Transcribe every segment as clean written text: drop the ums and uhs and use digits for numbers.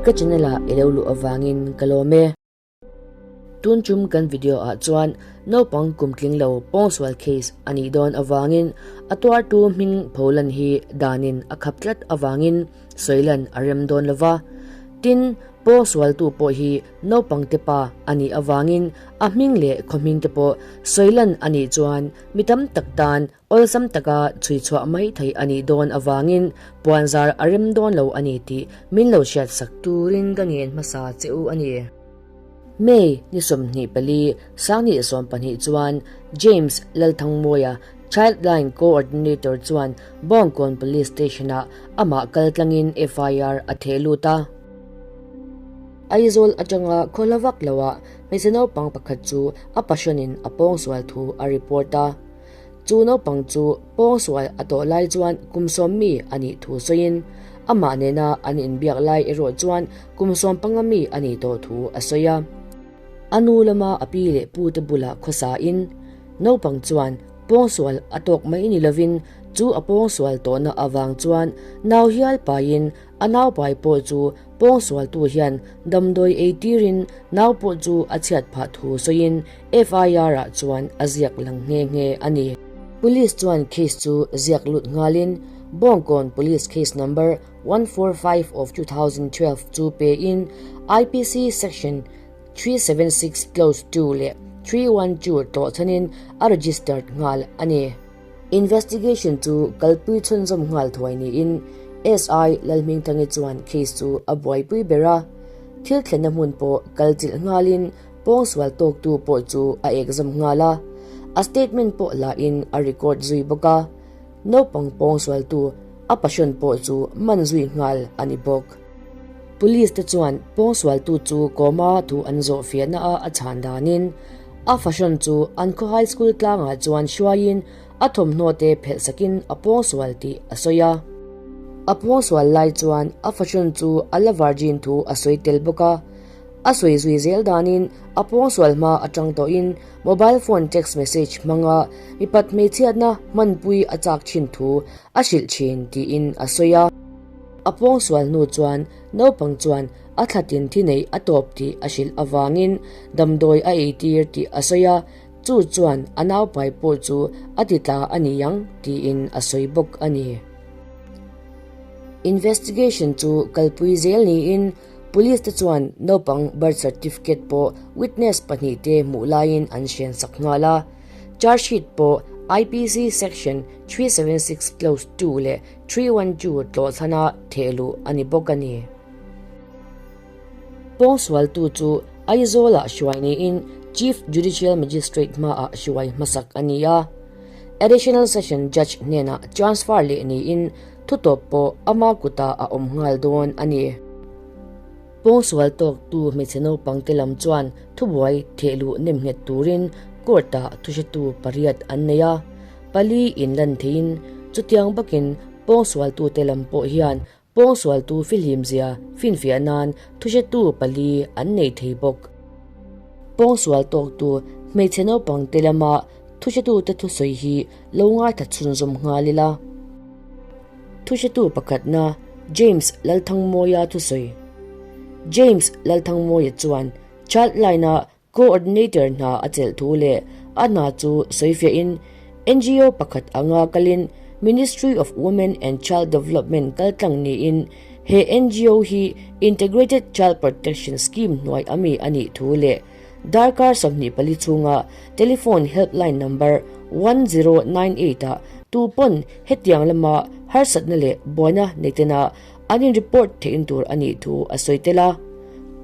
Ka channel ah i lo luh avangin ka lawm e. Tun tum kan video ah chuan naupang kum tling lo pawngsual case a nih dawn avangin a tuartu hming pholan hi danin a khap tlat avangin sawilan a rem dawn lova. Tin, pawngsualtu pawh hi naupang te pa a nih avangin a hming leh khaw hming te pawh sawilan a nih chuan mi tam tak tan Awlsam taka chhui chhuah mai theih a nih dawn avangin puanzar a rem dawn lo a ni tih min lo hriat sak turin ka ngen hmasa che u a ni. May ni 24 2012 chuan James Lalthangmawia, Childline Coordinator chuan Bawngkawn Police Station-ah amah kaltlangin FIR a theh lut a. Aizawl atanga khawhla vak loah hmeichhe naupang pakhat chu a passionin a pawngsual thu a report a. Chu naupang chu pawngsual a tawh lai chuan kum sawm mi a nih thu sawiin, amah nena an inbiak lai erawh chuan kum 15 mi a nih tawh thu a sawi a. A nu lama a pi leh pu te bulah khawsain, naupang chuan pawngsual a tawk mai ni lovin chu a pawngsual tawhna avang chuan nau hial paiin a nau pai pawh chu Pawngsualtu hian damdawi ei tirin nau pawh chu a chhiat phah thu sawiin FIR-ah chuan a ziak lang nghe nghe a ni. Police chuan case chu ziak lut nghalin Bawngkawn Police Case Number 145 of 2012 chu pein IPC Section 376 Clause 2 leh 312 tlawhchhanin a registered nghal a ni. Investigation chu kalpui chhunzawm nghal thuai niin SI Lalhmingthangi chuan case chu a buaipui ber a, thil thlenna hmun pawh kal chilh nghalin pawngsual tawktu pawh chu a ekzawm nghal a, a statement pawh lahin a record zui bawk a, naupang pawngsualtu a passion pawh chu man zui nghal a ni bawk. Police te chuan pawngsualtu chu kawma thu an zawh fiahna a a chhan danin a fahrawn chu an khaw high school tlangah chuan hruaiin a thawmhnaw te phelh sakin a pawngsual tih a sawi a. A pawngsual lai chuan a fahrawn chu a la virgin thu a sawi tel bawk a. A sawi zui zel danin a pawngsual hma atang tawhin mobile phone text message hmanga mipat hmeichhiatna hmanpui a chak thin thu a hrilh thin tiin a sawi a. A pawngsual hnu chuan naupang chuan a thlatin thi neih a tawp tih a hrilh avangin damdawi a eitir tih a sawi a, chu chuan a naupai pawh chu a ti tla a ni ang tiin a sawi bawk a ni. Investigation chu kalpui zel niin Police te chuan naupang birth certificate pawh witness pahnihte hmuh laiin an hriansak nghal a, charge sheet pawh IPC section 376 clause 2 leh 312 tlawhchhana theh luh a ni bawk a ni. Pawngsualtu chu Aizawl-ah hruai niin Chief Judicial Magistrate hmaah hruai hmasak a ni a. Additional Session Judge hnenah transfer leh niin thutawp pawh ama kutah a awm nghal dawn a ni. Pawngsual tawktu hmeichhe naupangte lam chuan thubuai theh luh nem nghet turin court-ah thuhretu pariat an nei a. Pali in lan theiin chutiang bakin pawngsualtute lam pawh hian pawngsualtu fihlimzia finfiah nan thuhretu pali an nei thei bawk. Pawngsual tawktu hmeichhe naupangte lama thuhretute thusawi hi lo ngaithla chhunzawm nghal ila. Thuhretu pakhatna James Lalthangmawia thusawi. James Lalthangmawia chuan Childline-a Coordinator hna a chelh thu leh a hna chu sawifiahin NGO pakhat anga kalin Ministry of Women and Child Development kaltlang niin he NGO hi Integrated Child Protection Scheme hnuai ami a nih thu leh darkar 24 chhunga telephone helpline number 1098 ah tupawn hetiang lama harsatna leh buaina neitena An in report theih tur a nih thu a sawi tel a,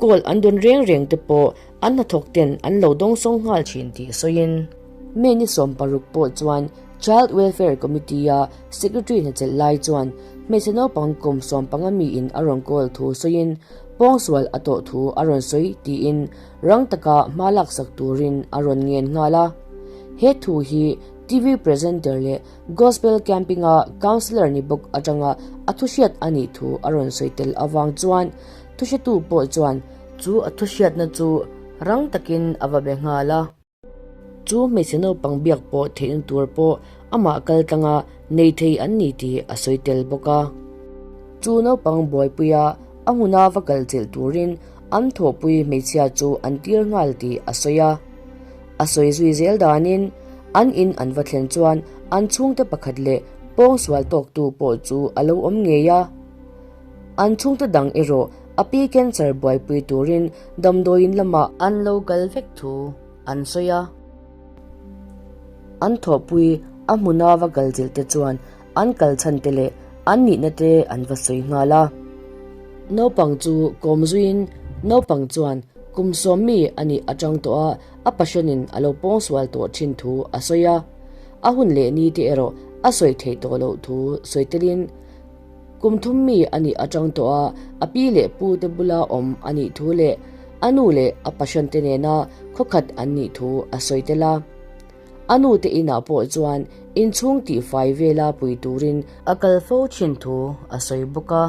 call an dawn reng reng te pawh an hnathawk ten an lo dawngsawng nghal thin tih sawiin. May ni 60 pawh chuan Child Welfare Committee a Secretary hnachelh lai chuan hmeichhe naupang kum 15 mi in a rawn call thu sawiin pawngsual a tawh thu a rawn sawi tiin rang taka hma laksak turin a rawn ngen nghal a. He thu hi TV presenter leh Gospel Camping-a Counsellor ni bawk atanga a thuhriat a nih thu a rawn sawi tel avang chuan thuhretu pawh chuan chu a thuhriatna chu rang takin a va be nghal a. Chu hmeichhe naupang biak pawh theihna tur pawh amah kal tlanga nei thei an ni tih a sawi tel bawk a. Chu naupang buaipuia a hmuna va kal chilh turin an thawhpui hmeichhia chu an tir nghal tih a sawi a. A sawi zui zel danin an in an va thlen chuan an chhungte pakhat leh pawngsual tawktu pawh chu a lo awm ngei a. An chhungte dang erawh a pi cancer buaipui turin damdawiin lamah an lo kal vek thu an sawi a. An thawhpui a hmuna va kal zilh te chuan an kal chhan te leh an nihna te an va sawi nghal a. Naupang chu kawm zuiin naupang chuan kum sawmmi a nih atang tawh a, a passionin a lo pawngsual tawh thin thu a sawi a. A hun leh ni te erawh a sawi theih tawh loh thu sawi telin Kum thum mi a nih atang tawh a, a pi leh pu te bula awm a nih thu leh a nu leh a passion te nena khawkhat an nih thu a sawi tel a. A nu te inah pawh chuan inchhung tihfai vela pui turin a kal fo thin thu a sawi bawk a.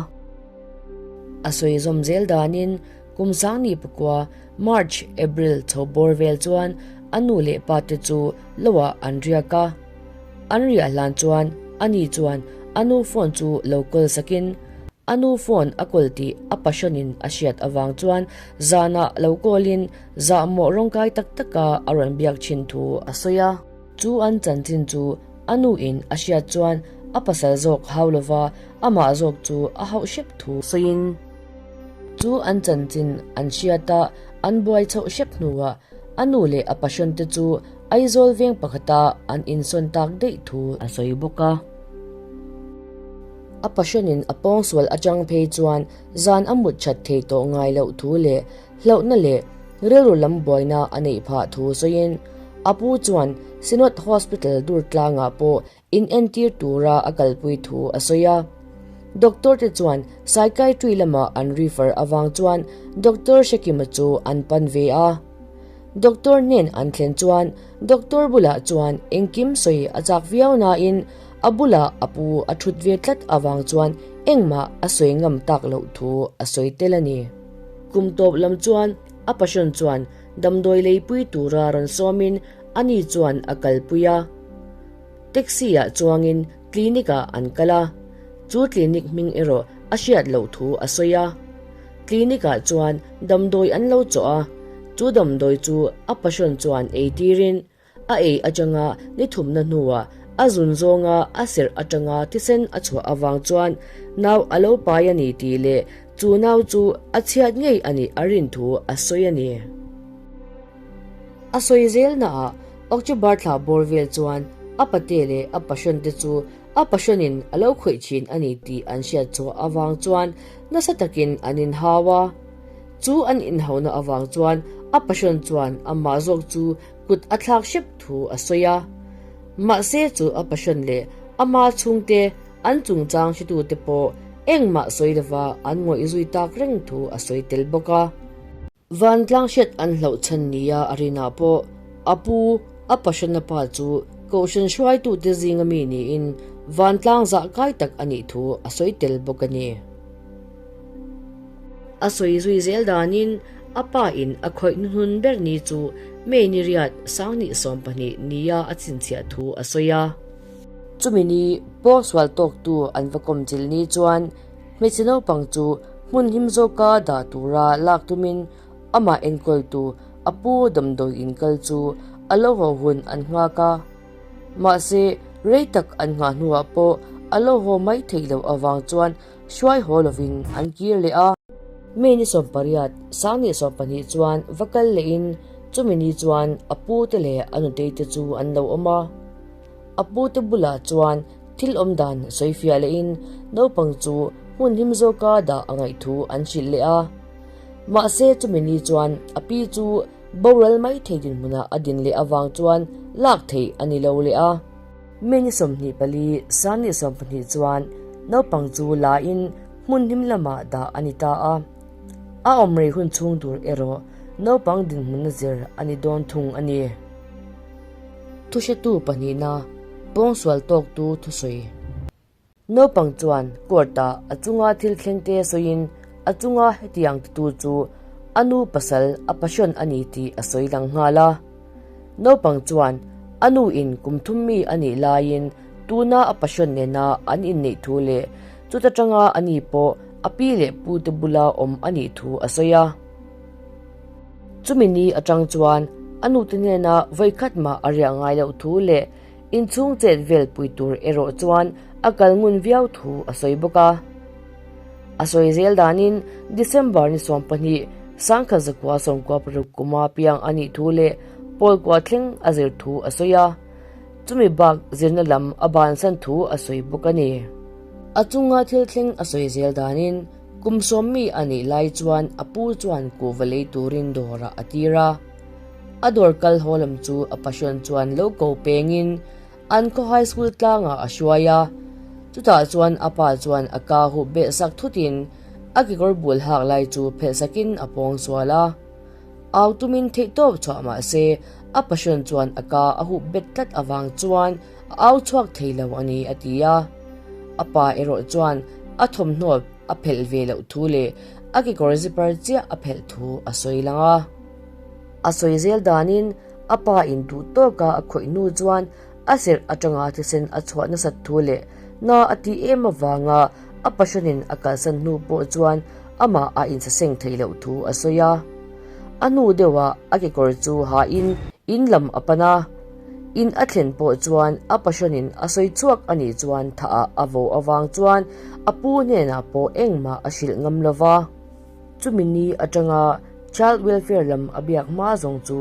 A sawi zawm zel danin kum sangni pakua March, April chho bawr vel chuan a nu leh pa te chu loah an riak a. An riah hlan chuan ani chuan a nu phone chu lo kawl sakin a nu phone a kawl tih a passionin a hriat avang chuan zanah lo kawlin zahmawh rawngkai tak taka a rawn biak thin thu a sawi a. Chu an chanchin chu a nu in a hriat chuan a pasal zawk hau lova amah zawk chu a hauh hrep thu sawiin chu an chanchin an hriata an buai chhoh hrep hnuah a nu leh a passion te chu Aizawl veng pakhata an insawn tak daih thu a sawi bawk a. A passionin a pawngsual atang phei chuan zan a mut that thei tawh ngai loh thu leh hlauhna leh rilru lam buaina a neih phah thu sawiin a pu chuan Synod Hospital Durtlangah pawh inentir tura a kalpui thu a sawi a. Doctor te chuan psychiatry lama an refer avang chuan Doctor Hrekima chu an pan ve a. Doctor hnen an thlen chuan doctor bulah chuan engkim sawi a chak viau nain a bulah a pu a thut ve tlat avang chuan engmah a sawi ngam tak loh thu a sawi tel a ni. Kum tawp lam chuan a passion chuan damdawi leipui tura rawn sawmin ani chuan a kalpui a. Taxi ah chuangin clinic ah an kal a, chu clinic hming erawh a hriat loh thu a sawi a. Clinic ah chuan damdawi an lo chawh a, chu damdawi chu a passion chuan ei tirin a ei atanga ni thumna hnuah a zun zawnga a serh atanga thisen a chhuah avang chuan nau a lo pai a ni tih leh chu nau chu a chhiat ngei a nih a rin thu a sawi a ni. A sawi zelnaah October thla bawr vel chuan a pate leh a passion te chu a passion-in a lo khawih thin a ni tih an hriat chhuah avang chuan nasa takin an inhau a. Chu an inhauna avang chuan a passion chuan amah zawk chu kut a thlak hrep thu a sawi a. Mahse chu a passion leh ama chhungte an chungchang hretute pawh engmah sawi lova an ngawih zui tak reng thu a sawi tel bawk a. Vantlang hriat an hlauh chhan nia a rinah pawh a pu, a passion-a pa chu Kohhran hruaitute zinga mi niin vantlang zah kai tak a nih thu a sawi tel bawk a ni. A sawi zui zel danin a pa in a khawih hnuhnun ber ni chu May ni riat Sanghnih 12 nia a chhinchhiah thu a sawi a. Chumi ni pawngsual tawktu an va kawmchilh ni chuan Hmeichhe naupang chu hmun him zawka dah tura lak tumin amah enkawltu a pu damdawi inkal chu a lo haw hun an nghak a. Mahse, rei tak an nghah hnuah pawh a lo haw mai theih loh avang chuan hruai haw lovin an kir leh a. May ni 18, 2012 chuan va kal lehin chumi ni chuan a pute leh a nuteite chu an lo awm a. A pute bulah chuan thil awm dan sawi fiah lehin naupang chu hmun him zawka dah a ngaih thu an hrilh leh a. Mahse chumi ni chuan a pi chu boral mai thei dinhmunah a din leh avang chuan lak theih a ni lo leh a. Mi ni 24, 20 chuan naupang chu la in hmun him lamah dah a ni ta a. A awm rei hun chhung tur erawh naupang dinhmuna zir a ni dawn thung a ni. Thuhretu pahnihna pawngsual tawktu thusawi. Naupang chuan court-ah a chunga thil thlengte sawiin a chunga hetiang titu chu a nu pasal a passion a ni tih a sawi lang nghal a. Naupang chuan a nu in kum thum mi a nih laiin tuna a passion nena an inneih thu leh chuta tanga a ni pawh a pi leh pute bula awm a nih thu a sawi a. Chumi ni atang chuan a nute hnena vawikhat mah a riah ngai loh thu leh inchhung chet vel pui tur erawh chuan a kal ngun viau thu a sawi bawk a. A sawi zel danin December ni 12, 1996 kuma piang a nih thu leh Pawlkua thleng a zir thu a sawi a. Chumi bak zirna lam a bansan thu a sawi bawk a ni. A chunga thil thleng a sawi zel danin kum sawmmi a nih lai chuan a pu chuan kuhva lei turin dawrah a tir a. A dawr kal haw lam chu a passion chuan lo ko pengin an khaw high school tlangah a hruai a. Chutah chuan a pa chuan a ka hup beh sak thutin a kekawr bul hak lai chu phelh sakin a pawng sual a. Au tumin theihtawp chhuah mah se a passion chuan a ka a hup bet tlat avang chuan a au chhuak thei lo a ni a ti a. A pa erawh chuan a thawmhnaw a phelh ve loh thu leh a kekawr zipper chiah a phelh thu a sawi lang a. A sawi zel danin a pa in duh tawka a khawih hnu chuan a serh atanga thisen a chhuah nasat thu leh na a tih em avanga a passion-in a kalsan hnu pawh chuan amah a insaseng theih loh thu a sawi a. A hnu deuhah a kekawr chu hain in lam a pan a. In a thlen pawh chuan a passion-in a sawi chhuak a nih chuan thah-ah a vo avang chuan a pu hnenah pawh engmah a hrilh ngam lo va. Chumi ni atanga Child Welfare lam a biak hma zawng chu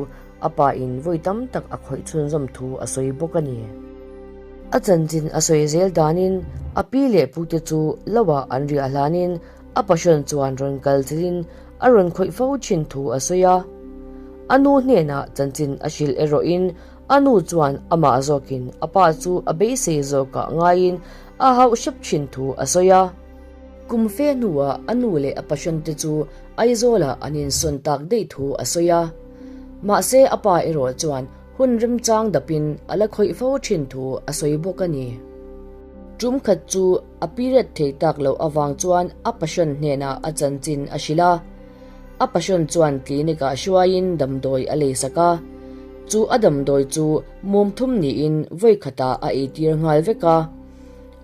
a pa in vawi tam tak a khawih chhunzawm thu a sawi bawk a ni. A chanchin a sawi zel danin a pi leh pute chu loah an riah hlanin a passion chuan rawn kal chilhin a rawn khawih fo thin thu a sawi a. A nu hnenah chanchin a hrilh erawhin a nu chuan amah zawkin a pa chu a beisei zawkah ngaiin a hauh hrep thin thu a sawi a. Kum fe hnuah a nu leh a passion te chu Aizawlah an insawn tak daih thu a sawi a. Mahse a pa erawh chuan hun remchang dapin a la khawih fo thin thu a sawi bawk a ni. Tum khat chu a period thei tak loh avang chuan a passion hnenah a chanchin a hrilh a. A passion chuan clinic ah hruaiin damdawi a leisak a. Chu a damdawi chu mum thum niin vawi khatah a eitir nghal vek a.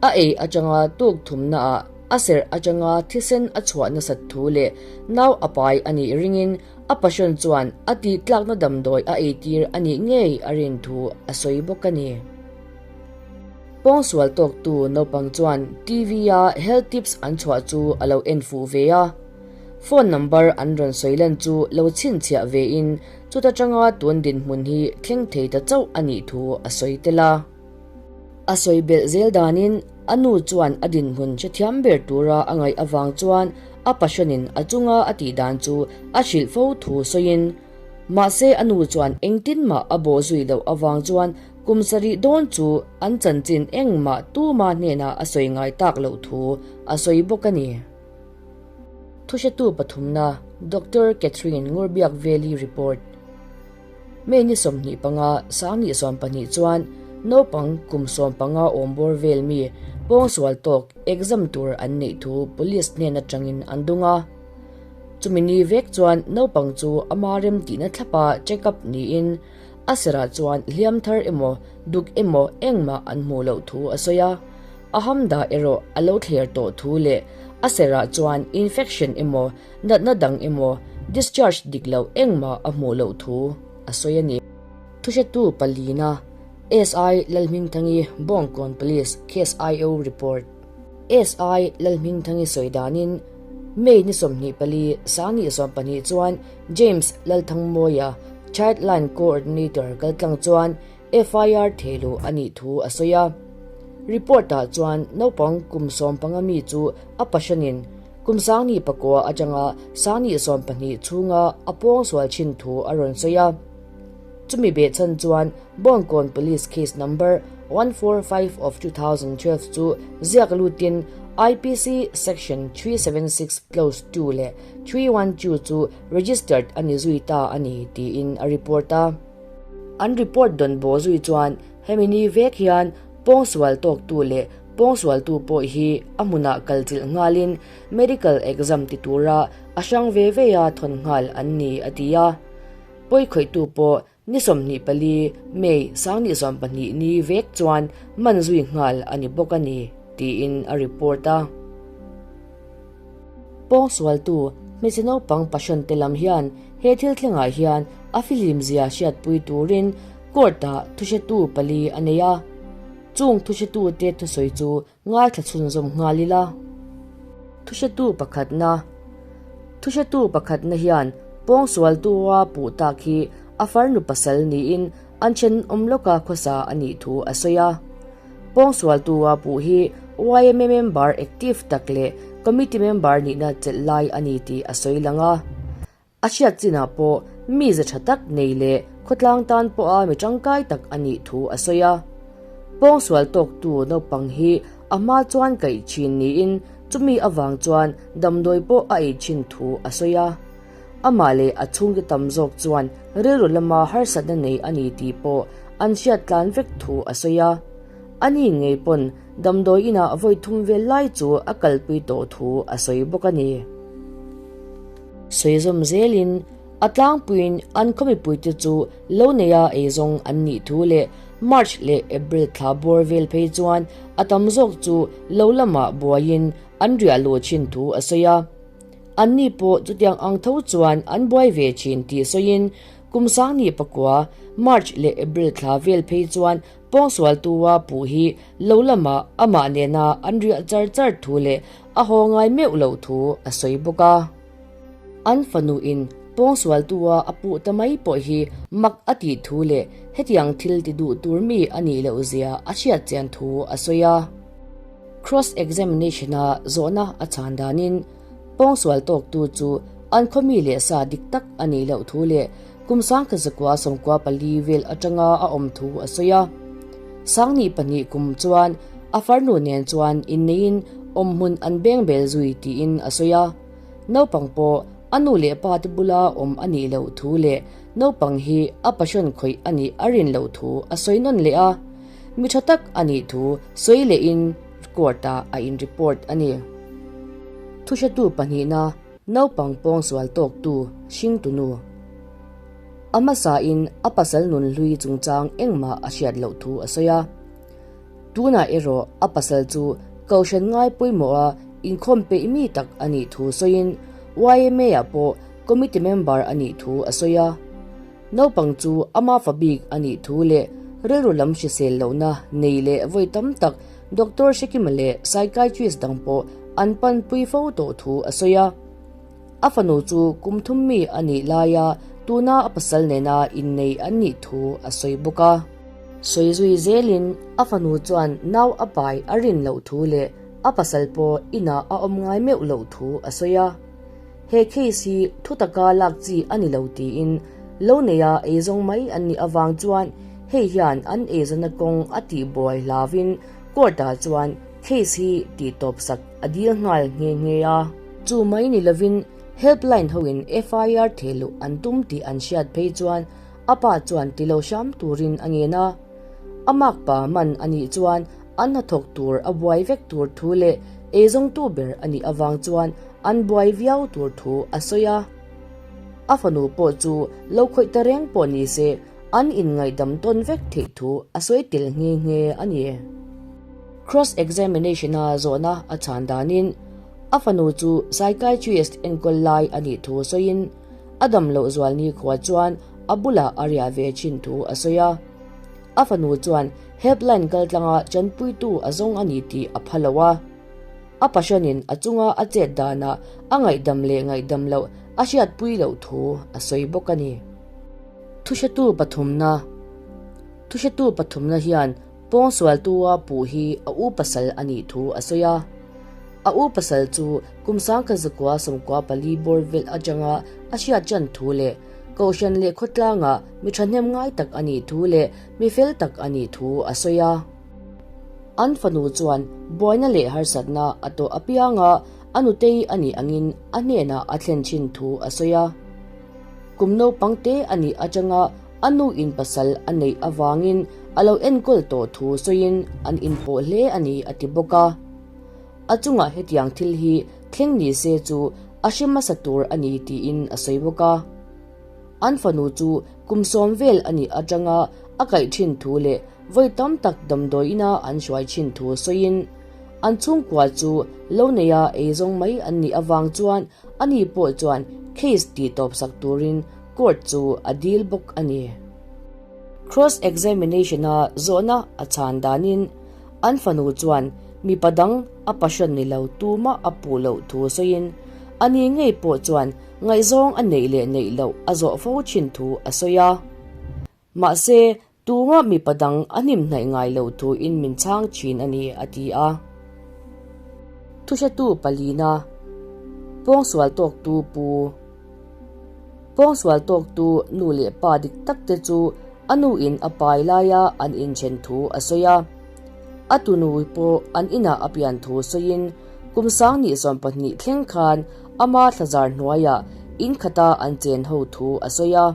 A ei atanga tuk thumnaah a serh atanga thisen a chhuah nasat thu leh nau a pai a nih ringin a passion chuan a tihtlakna damdawi a eitir a nih ngei a rin thu a sawi bawk a ni. Pawngsual tawktu naupang chuan TV-a health tips an chhuah chu a lo en fuh ve a. Phone number an rawn sawi lan chu lo chhinchhiah vein chuta tanga tun dinhmun hi thleng thei ta chauh a nih thu a sawi tel a. A sawi belh zel danin a nu chuan a dinhmun hrethiam ber tura a ngaih avang chuan a passion-in a chunga a tih dan chu a hrilh fo thu sawiin, mahse a nu chuan engtin mah a bawh zui loh avang chuan kum sarih dawn chu an chanchin engmah tuma hnenah a sawi ngai tak loh thu a sawi bawk a ni. Thuhretu pathumna Doctor Catherine Ngurbiakveli report. May ni 25, 2012 chuan naupang kum 15 awm bawr vel mi pawngsual tawk exam tur an neih thu police hnen atangin an dung a. Chumi ni vek chuan naupang chu ama rem tihna thlapa check up niin a serah chuan hliam thar emaw duk emaw engmah an hmuh loh thu a sawi a. A hamda erawh a lo thler tawh thu leh a serah chuan infection emaw Natna dang emaw discharge dik loh engmah a hmuh loh thu a sawi a ni. Thuhretu palina SI Lalhmingthangi Bawngkawn Police Case IO Report SI Lalhmingthangi sawi danin May ni 24, 2012 chuan James Lalthangmawia Childline Coordinator kaltlang chuan FIR thehluh a nih thu a sawi a. Report-ah chuan naupang kum 15 mi chu a pashanin kum 29 atanga 22 chhunga a pawngsual thin thu a rawn sawi a. Chumi behchhan chuan Bawngkawn Police Case Number 145 of 2012 chu ziak lutin IPC Section 376 Clause 2 leh 312 chu registered a ni zui ta a ni tiin a report a. An report dawn bawh zui chuan hemi ni vek hian pawngsual tawktu leh pawngsualtu pawh hi a hmunah kal chilh nghalin medical exam ti tura a hrang ve ve a thawn nghal an ni a ti a. Pawikhawihtu pawh ni 24 May 2012 ni vek chuan man zui nghal a ni bawk a ni tiin a report a. Pawngsualtu hmeichhe naupang pahrawn te lam hian he thil thlengah hian a fihlimzia hriatpui turin court-ah thuhretu pali a nei a. Chung thuhretute thusawi chu Ngaithla chhunzawm nghal ila. Thuhretu pakhatna Thuhretu pakhatna hian pawngsualtua puh tak hi a farnu pasal niin an thenawm lawka khawsa a nih thu a sawi a. Pawngsualtua puh hi yma member active tak leh committee member nihna chelh lai a ni tih a sawi lang a. A hriat chinah pawh mize tha tak nei leh khawtlang tan pawha mi tangkai tak a nih thu a sawi a. Pawngsual tawktu naupang hi a hma chuan kaih thin niin chumi avang chuan damdawi pawh a ei thin thu a sawi a. Amah leh a chhungte tam zawk chuan rilru lama harsatna nei a ni tih pawh an hriat tlan vek thu a sawi a. Ani ngei pawn damdawi inah vawi thum vel lai chu a kalpui tawh thu a sawi bawk a ni. Sawi zawm zelin a tlangpuiin an khaw mipuite chu lo neia eizawng an nih thu leh March leh April thla bawr vel phei chuan a tam zawk chu lo lamah buaiin an riah luh thin thu a sawi a. Anni pawh chutiang ang tho chuan an buai ve thin tih sawiin kum sangni pakua March leh April thla vel phei chuan Pawngsualtua puh hi lo lamah amah nena an riah char char thu leh a haw ngai meuh loh thu a sawi bawk a. An fanuin pawngsualtua a puh ta mai pawh hi mak a tih thu leh hetiang thil ti duh tur mi a nih loh zia a hriat chian thu a sawi a. Cross examination-a zawhna a chhan danin pawngsual tawktu chu an khaw mi leh sa dik tak a nih loh thu leh Kum sangkha zakua 94 vel atanga a awm thu a sawi a. Sangni pahnih kum chuan a farnu nen chuan inneiin awmhmun an beng bel zui tiin a sawi a. Naupang pawh a nu leh pa te bula awm a nih loh thu leh naupang hi a passion khawih a nih a rin loh thu a sawi nawn leh a. Mi tha tak a nih thu sawi lehin court-ah a in report a ni. Thuhretu pahnihna Naupang pawngsual tawktu hringtunu. A hmasain a pasal nunhlui chungchang engmah a hriat loh thu a sawi a. Tunah erawh a pasal chu kohhran ngai pawimawha inkhawm peih mi tak a nih thu sawiin YMA-ah pawh committee member a nih thu a sawi a. Naupang chu ama fa bik a nih thu leh rilru lam hrisel lohna nei leh vawi tam tak Doctor Hrekima leh psychiatrist dang pawh an panpui fo tawh thu a sawi a. A fanu chu kum thum mi a nih laia tuna a pasal nena innei an nih thu a sawi bawk a. Sawi zui zelin a fanu chuan nau a pai a rin loh thu leh a pasal pawh inah a awm ngai meuh loh thu a sawi a. He case hi thu taka lak chi a ni lo tiin lo neia eizawng mai an nih avang chuan hei hian an eizawnna kawng a tihbuai hlauvin court-ah chuan case hi tihtawpsak a dil nghal nghe nghe a. Chu mai ni lovin helpline hoin FIR thehluh an tum tih an hriat phei chuan a pa chuan ti lo hram turin a ngen a. A makpa man a nih chuan an hnathawk tur a buai vek tur thu leh eizawngtu ber a nih avang chuan an buai viau tur thu a sawi a. A fanu pawh chu lo khawih ta reng pawh ni se an inngaihdam tawn vek theih thu a sawi tel nghe nghe a ni. Cross examination-a zawhna a chhan danin a fanu chu psychiatrist enkawl lai a nih thu sawiin a dam loh zual nikhua chuan a bulah a riah ve thin thu a sawi a. A fanu chuan helpline kaltlanga chanpuitu a zawng a ni tih a pha lo a. A pahranin a chunga a chet danah a ngaihdam leh ngaihdam loh a hriatpui loh thu a sawi bawk a ni. Thuhretu pathumna Thuhretu pathumna hian pawngsualtua puh hi a u pasal a nih thu a sawi a. A u pasal chu kum sangkhat zakua 94 bawr vel atanga a hriat chan thu leh Kohhran leh khawtlangah mi thahnem ngai tak a nih thu leh mi fel tak a nih thu a sawi a. An fanu chuan buaina leh harsatna a tawh apianga a nutei a nih angin a hnenah a thlen thin thu a sawi a. Kum naupang te a nih atanga a nu in pasal a neih avangin a lo enkawl tawh thu sawiin an inpawh hle a ni a ti bawk a. A chungah hetiang thil hi thleng ni se chu a hre hmasa tur a ni tiin a sawi bawk a. An fanu chu kum sawm vel a nih atanga a kaih thin thu leh vawi tam tak damdawiina an hruai thin thu sawiin. An chhungkua chu lo neia eizawng mai an nih avang chuan ani pawh chuan case tih tawpsak turin court chu a dil bawk a ni. Cross examination-a zawhna a chhan danin an fanu chuan mipa dang a passion ni lo tumah a puh loh thu sawiin ani ngei pawh chuan ngaihzawng a neih leh neih loh a zawh fo thin thu a sawi a. Mahse, tumah mipa dang a hnimhnaih ngai loh thuin min chhang thin a ni, a ti a. Thuhretu palina, Pawngsual tawktu Pu. Pawngsual tawktu nu leh pa dik tak te chu a nuin a pai laia an inthen thu a sawi a. A tunu pawh an inah a pian thu sawiin kum sangni 12 thleng khan ama thlazar hnuaiah in khata an chen ho thu a sawi a.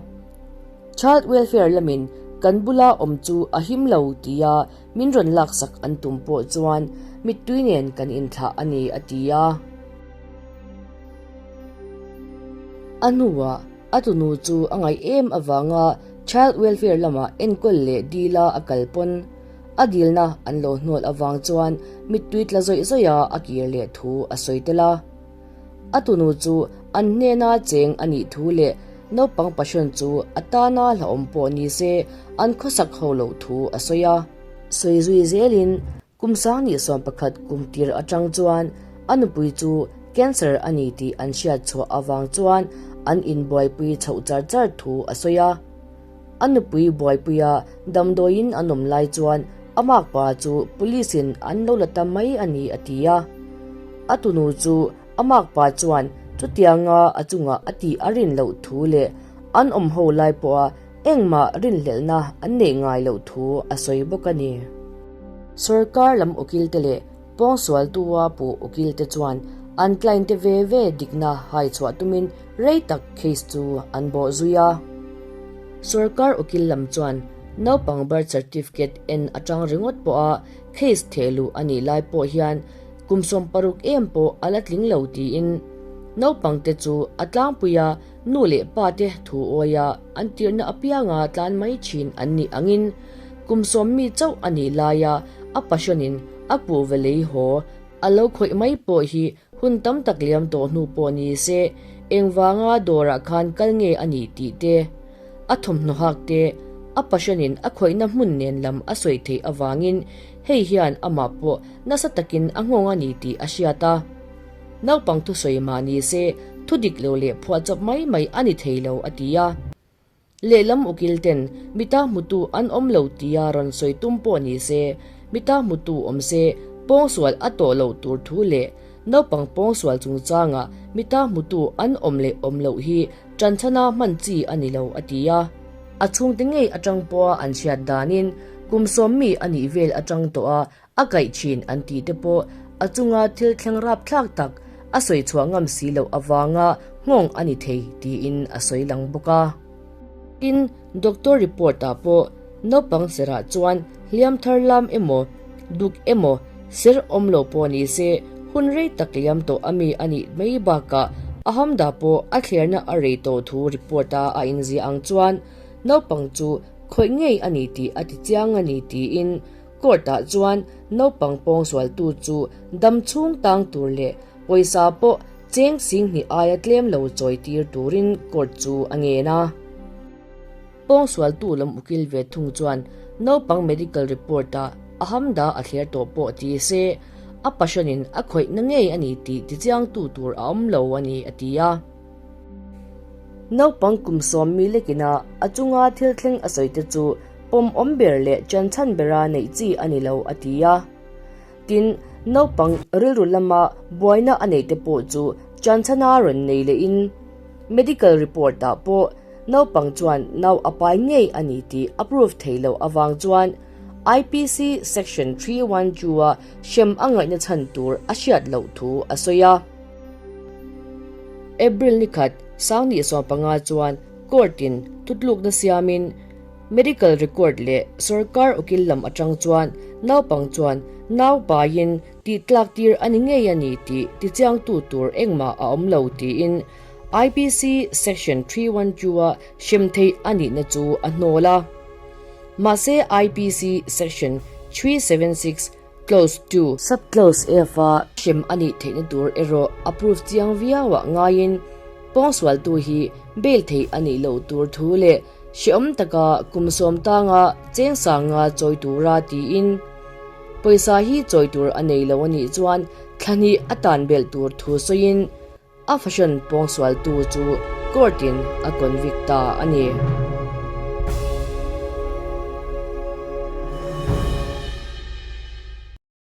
Child welfare lamin kan bula awm chu a him lo tia min rawn laksak an tum pawh chuan mittui nen kan inthlah a ni a ti a. A hnuah a tunu chu a ngaih em avanga child welfare lamah enkawl leh dila a kal pawn a dilna an lo hnual avang chuan mittui tla zawih zawih a a kir leh thu a sawi tel a. A tunu chu an hnena cheng a nih thu leh naupang passion chu a tana hlauhawm pawh ni se an khawsak ho loh thu a sawi a. Sawi zui zelin kum sangni 11 kum tir atang chuan a nupui chu cancer a ni tih an hriat chhuah avang chuan an inbuaipui chhoh char char thu a sawi a. A nupui buaipuia damdawiin an awm lai chuan a makpa chu police in an lo la ta mai a ni a ti a. A tunu chu a makpa chuan chutianga a chungah a tih a rin loh thu leh an awm ho lai pawha engmah rinhlelhna an neih ngai loh thu a sawi bawk a ni. Sorkar lam ukil te leh Pawngsualtua puh ukil te chuan an client te ve ve dikna hai chhuah tumin rei tak case chu an bawh zui a. Sorkar ukil lam chuan naupang birth certificate en atang ringawt pawha case theh luh a nih lai pawh hian kum 60 em pawh a la tling lo tiin naupang te chu a tlangpuia nu leh pa te thu awia an tirhna apianga tlan mai thin an nih angin kum sawm mi chauh a nih laia a passionin a kuhva lei haw a lo khawih mai pawh hi hun tam tak liam tawh hnu pawh ni se engvanga dawrah khan kal nge a nih tih te, a thawmhnaw hak te, a passionin a khawihna hmun nen lam a sawi theih avangin hei hian amah pawh nasa takin a nghawng a ni tih a hriat a. Naupang thusawi mah ni se thu dik lo leh phuahchawp mai mai a ni thei lo a ti a. Lehlam ukil ten mita hmutu an awm lo tia rawn sawi tum pawh ni se, mita hmutu awm se pawngsual a tawh loh tur thu leh naupang pawngsual chungchangah mita hmutu an awm leh awm loh hi ṭanchhana hman chi a ni lo a ti a. A chhungte ngei aṭang pawha an hriat danin kum sawmmi a nih vel aṭang tawha A kaih thin an tih te pawh a chunga thil thleng rapthlak tak a sawi chhuah ngam si loh avanga nghawng a ni thei tiin a sawi lang bawk a. Tin, doctor report ah pawh naupang serah chuan hliam thar lam emaw, duk emaw, ser awm lo pawh ni se hun rei tak liam tawh a mi a nih mai bakah a hamda pawh a thlerna a rei tawh thu report a a inziah ang chuan naupang chu khawih ngei a ni tih a ti chiang a ni tiin Court-ah chuan naupang pawngsualtu chu dam chhung tang tur leh pawisa pawh cheng singhnih aia tlem lo chawi tir turin court chu a ngen a. Pawngsualtu lam ukil ve thung chuan naupang medical report-ah a hamda a thler tawh pawh ti se, a passion-in a khawihna ngei a ni tih tichiangtu tur a awm lo a ni, a ti a. Naupang kum sawm mi lekina a chunga thil thleng a sawi te chu pawm awm ber leh chanchhan bera neih chi a ni lo a ti a. Tin, naupang rilru lama buaina a neih te pawh chu chanchhana rawn nei lehin medical report ah pawh naupang chuan nau a pai ngei a ni tih a proof thei loh avang chuan IPC section 312 a hrem a ngaihna chhan tur a hriat loh thu a sawi a. April ni khat Sangni 15 chuan court-in thutlukna siamin medical record leh sorkar ukil lam atang chuan naupang chuan nau paiin tih tlak tir a ni ngei a ni tih tichiangtu tur engmah a awm lo tiin IPC section 312 a hrem theih a nihna chu a hnawl a. Mahse IPC section 376. Clause 2, Sub-Clause F-a hrem a nih theihna tur erawh a proof chiang viauah ngaiin pawngsualtu hi bail theih a nih loh tur thu leh hrehawm taka kum sawm tanga cheng sanga chawi tura tiin pawisa hi chawi tur a nei lo a nih chuan thla hnih a tan belh tur thu sawiin a fashion pawngsualtu chu court-in a convict ta a ni.